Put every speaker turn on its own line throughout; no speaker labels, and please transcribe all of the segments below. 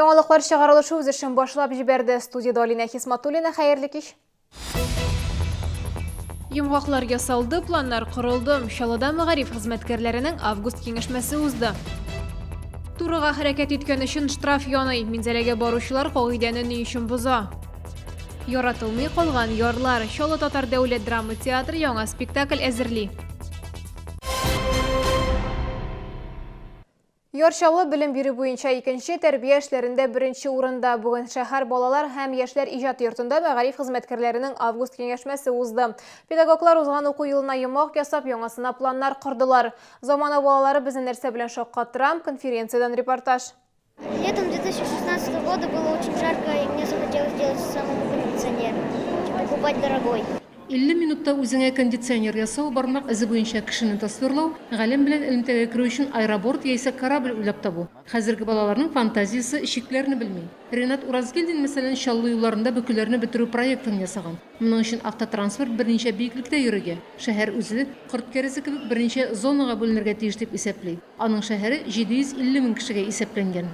Яңалыклар чыгарылышы үз эшен башлап җибәрде. Студиядә Алинә Хисматуллина, хәерле кич. Йомгаклар ясалды, планнар корылды. Чаллыда мәгариф хезмәткәрләренең август киңәшмәсе узды. Турыга хәрәкәт иткән өчен штраф яный. Минзәләгә баручылар кагыйдәне ни өчен боза? Яратылмый калган ярлар. Чаллы татар дәүләт драма театры яңа спектакль әзерли. Яр Чаллы белем бирү буенча икенче, тәрбия эшләрендә беренче урында. Бүген шәһәр балалар һәм яшьләр иҗат йортында мәгариф хезмәткәрләренең август киңәшмәсе узды. Педагоглар узган уку елына йомгак ясап, яңасына планнар кордылар. Замана балалары безне нәрсә белән шаккатыра? Конференциядән репортаж.
Летом 2016 года было очень жарко, и мне захотелось сделать самому кондиционер, чем покупать дорогой.
50 минутта үзеңә кондиционер ясау, бармак эзе буенча кешене тасвирлау, галәм белән элемтәгә керү өчен аэроборт яисә корабль уйлап табу. Хәзерге балаларның фантазиясе чикләрне белми. Ренат Уразгилдин, мәсәлән, Чаллы юлларында бөкеләрне бетерү проектын ясаган. Моның өчен автотранспорт берничә биеклектә йөрергә, шәһәр үзе, корт кәрәзе кебек берничә зонага бүленергә тиеш дип исәпли. Аның шәһәре 750 мең кешегә исәпләнгән.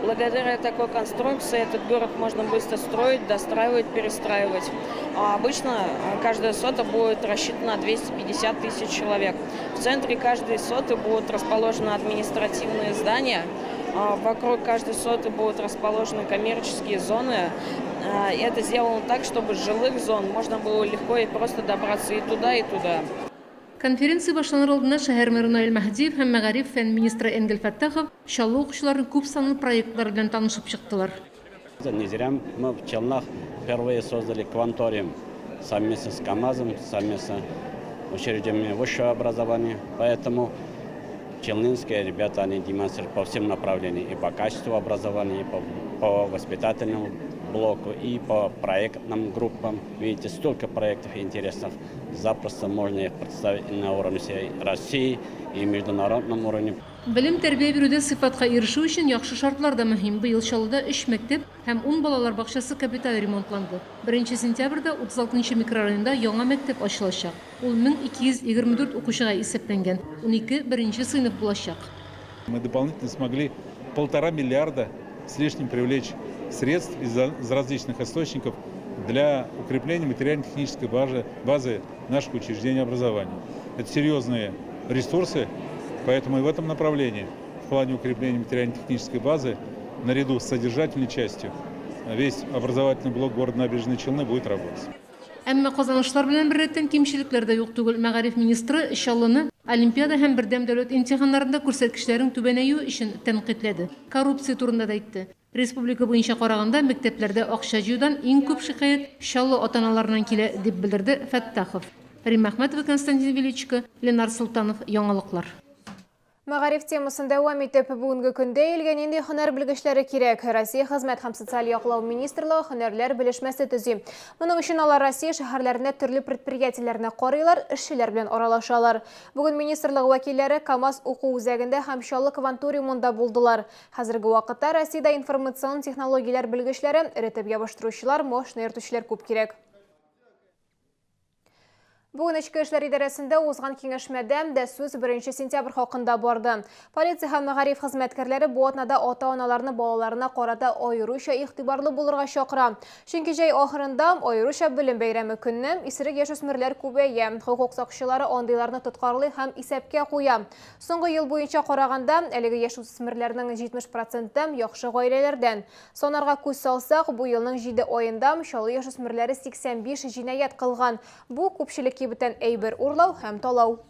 Благодаря такой конструкции этот город можно быстро строить, достраивать, перестраивать. А обычно каждая сота будет рассчитана на 250 тысяч человек. В центре каждой соты будут расположены административные здания, вокруг каждой соты будут расположены коммерческие зоны. И это сделано так, чтобы с жилых зон можно было легко и просто добраться и туда, и туда.
Конференция башланыр алдыннан шәһәр мэры Наил Мәһдиев һәм мәгариф, фән министры Энгель Фәттахов Чаллы укучыларының күп санлы проектлары белән танышып чыктылар.
Не зря мы в Челнах впервые создали кванториум совместно с КАМАЗом, совместно с учреждениями высшего образования. Поэтому челнинские ребята, они демонстрируют по всем направлениям, и по качеству образования, и по воспитательному блоку, и по проектным группам. Видите, столько проектов интересных. Запросто можно их представить и на уровне всей России, и международном уровне.
Белем-тәрбия бирүдә сыйфатка ирешү өчен яхшы шартлар да мөһим. Быел Чаллыда өч мәктәп һәм ун балалар бакчасы капиталь ремонтланды. Беренче сентябрьдә 36 нчы микрорайонда яңа мәктәп ачылачак. Ул 1224 укучыга исәпләнгән, унике беренче сыйныф булачак.
Мы дополнительно смогли полтора миллиарда с лишним привлечь средств из различных источников для укрепления материально-технической базы, базы наших учреждений образования. Это серьезные ресурсы, поэтому и в этом направлении, в плане укрепления материально-технической базы, наряду с содержательной частью, весь образовательный блок города Набережные Челны будет работать.
Әмма казанышлар белән беррәттән кимчелекләр дә юк түгел. Мәгариф министры Чаллыны олимпиада һәм бердәм дәүләт имтиханнарында күрсәткечләрең түбәнәюе өчен тәнкыйтьләде. Коррупция турында да әйтте. Республика буенча караганда, мәктәпләрдә акча җыюдан иң күп шикаять Чаллы ата-аналарыннан килә, дип белдерде Фәттахов. Римма Әхмәтова, Константин Величко, Ленар Солтанов, Яңалыклар.
Мәгариф темасын дәвам итеп, бүгенге көндә илгә нинди һөнәр белгечләре кирәк? Россия Хезмәт һәм социаль яклау министрлыгы һөнәрләр белешмәсе төзи. Моның өчен алар Россия шәһәрләрендә төрле предприятиеләрне карыйлар, эшчеләр белән аралашалар. Бүген министрлык вәкилләре КАМАЗ уку үзәгендә һәм Чаллы кванториумында булдылар. Хәзерге вакытта Россиядә информацион технологияләр белгечләре, эретеп ябыштыручылар, машина йөртүчеләр күп кирәк. Бүген Эчке эшләр идарәсендә узган киңәшмәдә дә сүз 1 сентябрь хакында барды. Полиция һәм мәгариф хезмәткәрләре бу атнада ата-аналарны балаларына карата аеруча игътибарлы булырга чакыра. Чөнки җәй ахырында, аеруча белем бәйрәме көнне, исерек яшүсмерләр күбәя. Хокук сакчылары андыйларны тоткарлый һәм исәпкә куя. Соңгы ел буенча караганда, әлеге яшүсмерләрнең 70 проценты яхшы гаиләләрдән. Санарга күз салсак, бу елның җиде аенда Чаллы яшүсмерләре 85 җинаять кылган. Бу, күпчелек кибеттән әйбер урлау һәм талау.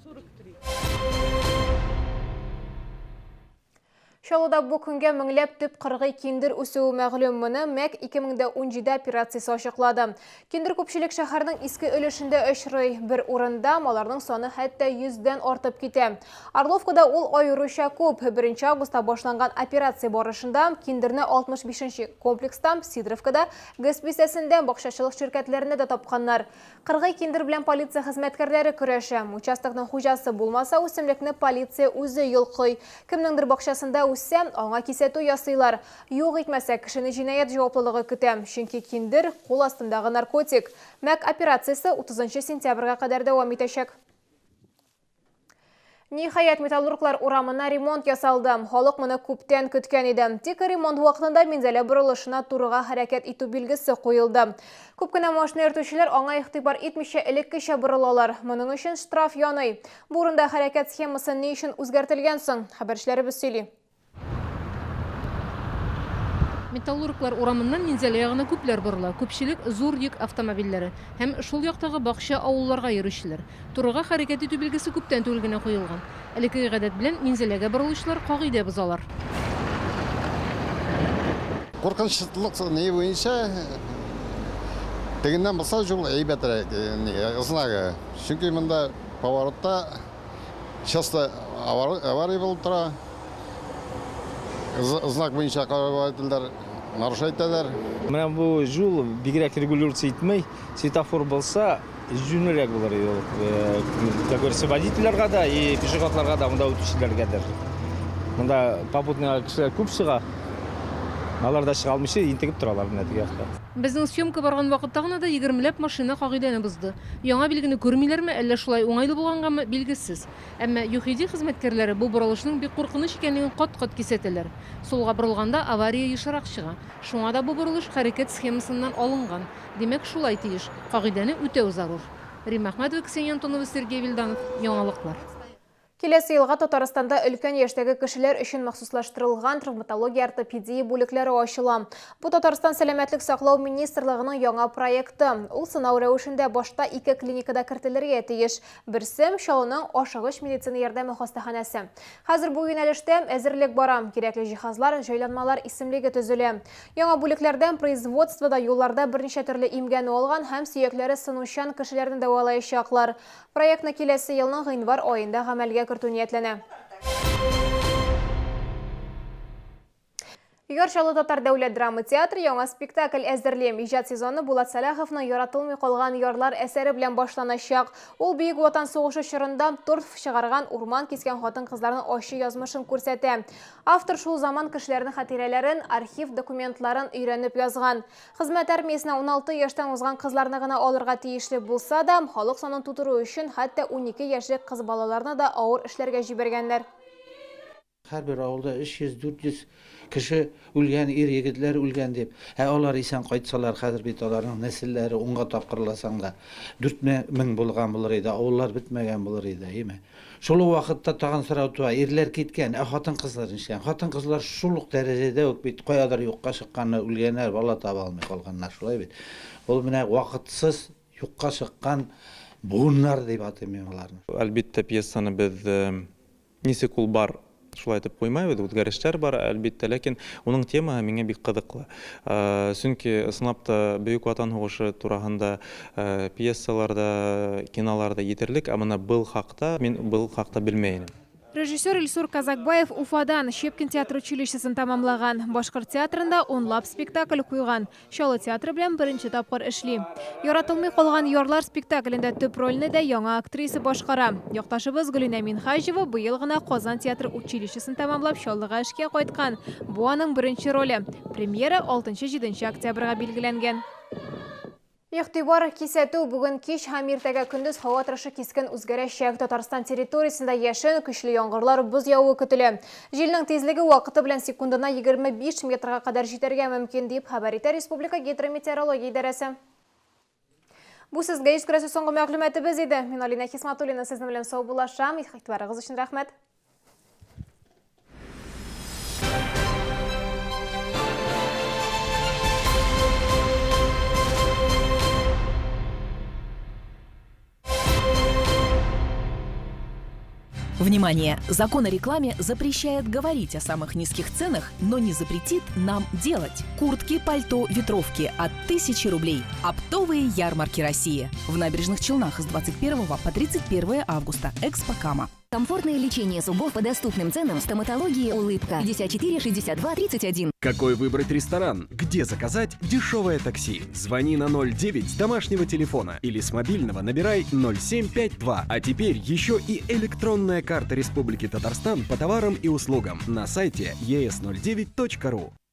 Чаллыда бу көнгә меңләп төп кыргый киндер үсүе мәгълүм. Моны МЭК 2017 операциясе ачыклады. Киндер күпчелек шәһәрнең иске өлешендә очрый. Бер урында аларның саны хәтта йөздән артып китә. Орловкада ул аеруча күп. 1 августта башланган операция барышында киндерне 65 нче комплекста, Сидоровкада, ГЭС бистәсендә, бакчачылык ширкәтләрендә дә тапканнар. Кыргый киндер белән полиция хезмәткәрләре көрәшә. Участокның хуҗасы булмаса, үсемлекне полиция үзе йолкый. Кемнеңдер бакчасында үссә, аңа кисәтү ясыйлар. Юк итмәсә, кешене җинаять җаваплылыгы көтә, чөнки киндер, кул астындагы наркотик. Мәк операциясе утызынчы сентябрьгә кадәр дәвам итәчәк. Ниһаять, Металлурглар урамына ремонт ясалды. Халык моны күптән көткән иде. Тик ремонт вакытында Минзәлә борылышына турыга хәрәкәт итү билгесе куелды. Күп кенә машина йөртүчеләр аңа игътибар итмичә элеккечә борылалар. Моның өчен штраф яный. Бу урында хәрәкәт схемасы ни өчен үзгәртелгән соң? Хәбәрчеләребез сөйли.
Металлурглар урамыннан Минзәлә ягына күпләр борыла. Күпчелек, зур йөк автомобильләре һәм шул яктагы бакча авылларга йөрүчеләр. Турыга хәрәкәт итү билгесе күптән түгел генә куелган. Элеккеге гадәт белән Минзәләгә борылучылар кагыйдә бозалар.
Куркынычлык ни буенча тегеннән булса юл әйбәтрәк, знагы. Чөнки монда поворотта Часто авария булып тора. Знак буенча водительләр нарушать итәләр.
Менә бу юл бигрәк регулироваться итмей. Светофор булса, җүнлерәк булыр иде ул. Как говорится, водительләргә дә и пешеходларга да, монда үтүчеләргә дә. Монда попутный кешеләр күп чыга. Алар да чыга алмыйча интегеп торалар менә теге якта.
Безнең съемка барган вакытта гына да егермеләп машина кагыйдәне бозды. Яңа билгене күрмиләрме, әллә шулай уңайлы булгангамы, билгесез. Әмма ЮХИДИ хезмәткәрләре бу борылышның бик куркыныч икәнлеген кат-кат кисәтәләр. Сулга борылганда авария ешрак чыга. Шуңа да бу борылыш хәрәкәт схемасыннан алынган. Димәк, шулай тиеш. Кагыйдәне үтәү зарур. Римма Әхмәтова, Ксения Антонова, Сергей Вильданов. Яңалыклар.
Киләсе елга Татарстанда өлкән яшьтәге кешеләр өчен махсуслаштырылган травматология-ортопедия бүлекләре ачыла. Бу Татарстан Сәламәтлек саклау министрлыгының яңа проекты. Ул сынау рәвешендә башта ике клиникада кертелергә тиеш. Берсе, Чаллының ашыгыч медицина ярдәме хастаханәсе. Хәзер бу юнәлештә әзерлек бара. Кирәкле җиһазлар, җайланмалар исемлеге төзелә. Яңа бүлекләрдә производствода, юлларда берничә төрле имгәнү алган һәм сөякләре сынучан кешеләрне дәвалаячаклар. Проектны киләсе елның гыйнвар аенда гамәлгә кертү ниятләнә. Яр Чаллы татар дәүләт драма театры яңа спектакль әзерли. Иҗат сезоны Булат Сәлаховның Яратылмый калган ярлар әсәре белән башланачак. Ул Бөек Ватан сугышы чорында торф чыгарган, урман кискән хатын-кызларның ачы язмышын күрсәтә. Автор шул заман кешеләренең хатирәләрен, архив документларын өйрәнеп язган. Хезмәт армиясенә 16 яшьтән узган кызларны гына алырга тиешле булса да, халык санын тутыру өчен хәтта 12 яшьлек кыз балаларны да авыр эшләргә җибәргәннәр.
Һәрбер авылда 300-400 кеше үлгән, ир-егетләр үлгән дип. Ә алар исән кайтсалар, хәзер бит аларның нәселләре унга тапкырласаң да, 4000 булган булыр иде, авыллар бетмәгән булыр иде, әйеме? Шул ук вакытта тагын сорау туа, ирләр киткән, ә хатын-кызлар нишләгән? Хатын-кызлар шул ук дәрәҗәдә үк бит каядыр юкка чыкканнар, үлгәннәр, бала таба алмый калганнар, шулай бит? Ул менә вакытсыз юкка чыккан буыннар дип атыйм мин аларны.
Әлбиттә, пьесаны без ничек ул бар, шулай итеп куймайбыз, үзгәрешләр бар, әлбиттә, ләкин уның темаһы миңа бик кызыклы. Чөнки, ысынлап та, Бөек Ватан һугышы тураһында пьесалар да, кинолар да етерлек, ә менә был хакта мин был хакта белмәй идем.
Режиссер Илсур Казакбаев Уфадан, Щепкин театр училищесын тәмамлаган. Башкорт театрында унлап спектакль куйган. Чаллы театры белән беренче тапкыр эшли. Яратылмый калган ярлар спектаклендә төп рольне дә яңа актриса башкара. Якташыбыз Гөлинә Минһаҗева быел гына Казан театр училищесын тәмамлап Чаллыга эшкә кайткан. Бу аның беренче роле. Премьера алтынчы-җиденче октябрьгә билгеләнгән. Игътибар, кисәтү, бүген кич һәм иртәгә көндез һава торышы кискен үзгәрәчәк. Татарстан территориясендә яшен, көчле яңгырлар, боз явуы көтелә. Җилнең тизлеге вакыты белән секундына 25 метрга кадәр җитәргә мөмкин, дип хәбәр итә республика гидрометеорология идарәсе. Бу сезгә җиткерәсе соңгы мәгълүматыбыз иде. Мин Алинә Хисматуллина сезнең белән саубуллашам. Игътибарыгыз өчен рәхмәт.
Внимание! Закон о рекламе запрещает говорить о самых низких ценах, но не запретит нам делать. Куртки, пальто, ветровки от 1000 рублей. Оптовые ярмарки России. В набережных Челнах с 21 по 31 августа. Экспо Кама.
Комфортное лечение зубов по доступным ценам в стоматологии «Улыбка». 54 62 31.
Какой выбрать ресторан? Где заказать дешевое такси? Звони на 09 с домашнего телефона или с мобильного набирай 0752. А теперь еще и электронная карта Республики Татарстан по товарам и услугам на сайте es09.ru.